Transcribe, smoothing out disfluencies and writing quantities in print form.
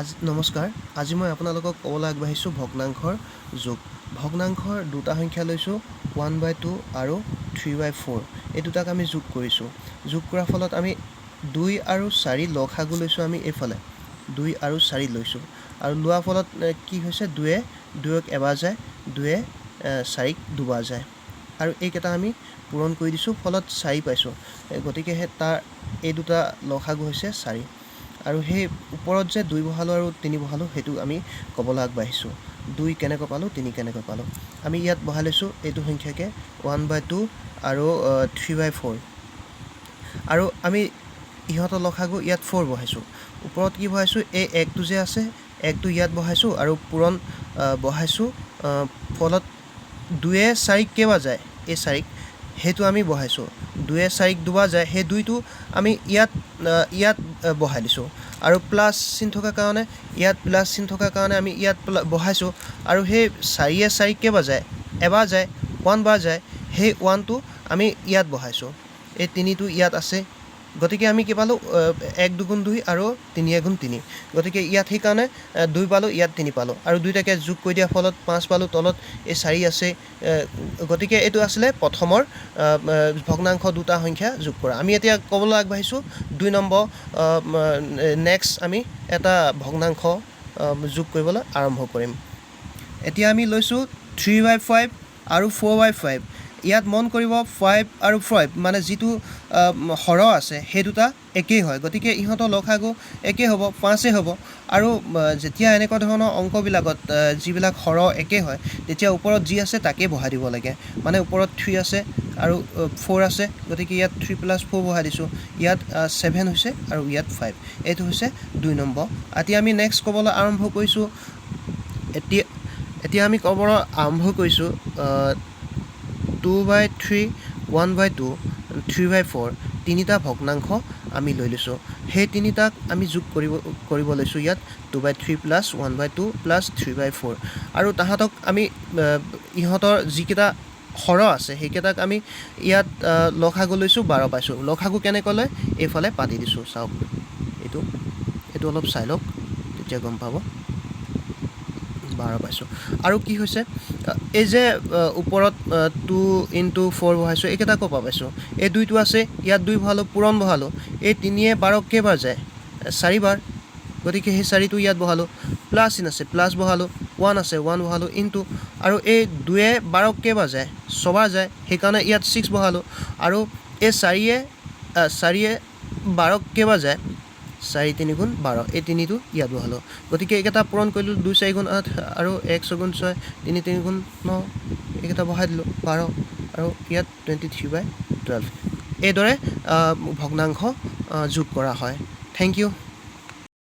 আজি নমস্কাৰ। আজি মই আপোনালোকক ক'বলৈ আগবাঢ়িছোঁ ভগ্নাংশৰ যোগ। ভগ্নাংশৰ দুটা সংখ্যা লৈছোঁ, 1/2 আৰু 3/4। এই দুটাক আমি যোগ কৰিছোঁ। যোগ কৰাৰ ফলত আমি 2 আৰু 4 লসাগু লৈছোঁ। আমি এইফালে 2 আৰু 4 লৈছোঁ আৰু লোৱাৰ ফলত কি হৈছে? দুয়ে দুয়ক এবাৰ যায়, দুয়ে চাৰিক দুবাৰ যায় আৰু এইকেইটা আমি পূৰণ কৰি দিছোঁ, ফলত 4 পাইছোঁ। গতিকে সেই তাৰ এই দুটা লসাগু হৈছে 4। আৰু সেই ওপৰত যে 2 বহালোঁ আৰু 3 বহালোঁ, সেইটো আমি ক'বলৈ আগবাঢ়িছোঁ। 2 কেনেকৈ পালোঁ, 3 কেনেকৈ পালোঁ? আমি ইয়াত বহাই লৈছোঁ এইটো সংখ্যাকে, 1/2 আৰু 3/4 আৰু আমি ইহঁতৰ লসাগু ইয়াত 4 বহাইছোঁ। ওপৰত কি বহাইছোঁ? এই একটো যে আছে, একটো ইয়াত বহাইছোঁ আৰু পূৰণ বহাইছোঁ। ফলত দুয়ে চাৰিক কেইবাৰ যায়? এই চাৰিক, সেইটো আমি বহাইছোঁ। দুয়ে চাৰিক দুবাৰ যায়, সেই দুইটো আমি ইয়াত বহাই দিছোঁ আৰু প্লাছ চিন থকাৰ কাৰণে, ইয়াত প্লাছ চিন থকাৰ কাৰণে আমি ইয়াত বহাইছোঁ। আৰু সেই চাৰিয়ে চাৰিক কেইবাৰ যায়? এবাৰ যায়, 1 বাৰ যায়, সেই 1টো আমি ইয়াত বহাইছোঁ। এই তিনিটো ইয়াত আছে। গতিকে আমি কি পালোঁ? এক দুগুণ দুই আৰু তিনি এগুণ তিনি। গতিকে ইয়াত সেইকাৰণে 2 পালোঁ, ইয়াত 3 পালোঁ আৰু দুইটাকে যোগ কৰি দিয়াৰ ফলত 5 পালোঁ। তলত এই 4 আছে। গতিকে এইটো আছিলে প্ৰথমৰ ভগ্নাংশ দুটা সংখ্যা যোগ কৰা। আমি এতিয়া ক'বলৈ আগবাঢ়িছোঁ 2 নম্বৰ। নেক্সট আমি এটা ভগ্নাংশ যোগ কৰিবলৈ আৰম্ভ কৰিম। এতিয়া আমি লৈছোঁ 3/5 আৰু 4/5। ইয়াত মন কৰিব, 5 আৰু 5 মানে যিটো হৰ আছে, সেই দুটা একেই হয়। গতিকে ইহঁতৰ লসাগু একেই হ'ব, পাঁচেই হ'ব। আৰু যেতিয়া এনেকুৱা ধৰণৰ অংকবিলাকত যিবিলাক হৰ একেই হয়, তেতিয়া ওপৰত যি আছে তাকেই বহাই দিব লাগে। মানে ওপৰত 3 আছে আৰু 4 আছে, গতিকে ইয়াত 3 প্লাছ 4 বহাই দিছোঁ। ইয়াত 7 হৈছে আৰু ইয়াত 5। এইটো হৈছে 2 নম্বৰ। এতিয়া আমি নেক্সট ক'বলৈ আৰম্ভ কৰিছোঁ। এতিয়া আমি ক'বলৈ আৰম্ভ কৰিছোঁ 2/3, 1/2, 3/4। তিনিটা ভগ্নাংশ আমি লৈ লৈছোঁ। সেই তিনিটাক আমি যোগ কৰিব লৈছোঁ। ইয়াত 2/3 প্লাছ 1/2 প্লাছ 3/4 আৰু তাহাঁতক আমি ইহঁতৰ যিকেইটা হৰ আছে, সেইকেইটাক আমি ইয়াত লসাগু লৈছোঁ, 12 পাইছোঁ। লসাগু কেনেকৈ লয়? এইফালে পাতি দিছোঁ। চাওক, এইটো অলপ চাই লওক, তেতিয়া গম পাব। 12 পাইছোঁ। আৰু কি হৈছে? এই যে ওপৰত 2 ইনটু 4 বহাইছোঁ, এইকেইটা ক'ৰ পৰা পাইছোঁ? এই দুইটো আছে, ইয়াত 2 বহালোঁ, পূৰণ বহালোঁ। এই তিনিয়ে বাৰক কেইবাৰ যায়? চাৰিবাৰ। গতিকে সেই চাৰিটো ইয়াত বহালোঁ। প্লাছ চিন আছে, প্লাছ বহালোঁ। 1 আছে, 1 বহালোঁ, ইনটু। আৰু এই দুয়ে বাৰক কেইবাৰ যায়? ছবাৰ যায়, সেইকাৰণে ইয়াত 6 বহালোঁ। আৰু এই চাৰিয়ে বাৰক কেইবাৰ যায়? চাৰি তিনি গুণ বাৰ। এই তিনিটো ইয়াত বহালোঁ। গতিকে এইকেইটা পূৰণ কৰিলোঁ, দুই চাৰি গুণ আঠ আৰু এক ছগুণ ছয়, তিনি তিনি গুণ ন। এইকেইটা বহাই দিলোঁ, 12 আৰু ইয়াত 23/12। এইদৰে ভগ্নাংশ যোগ কৰা হয়। Thank U.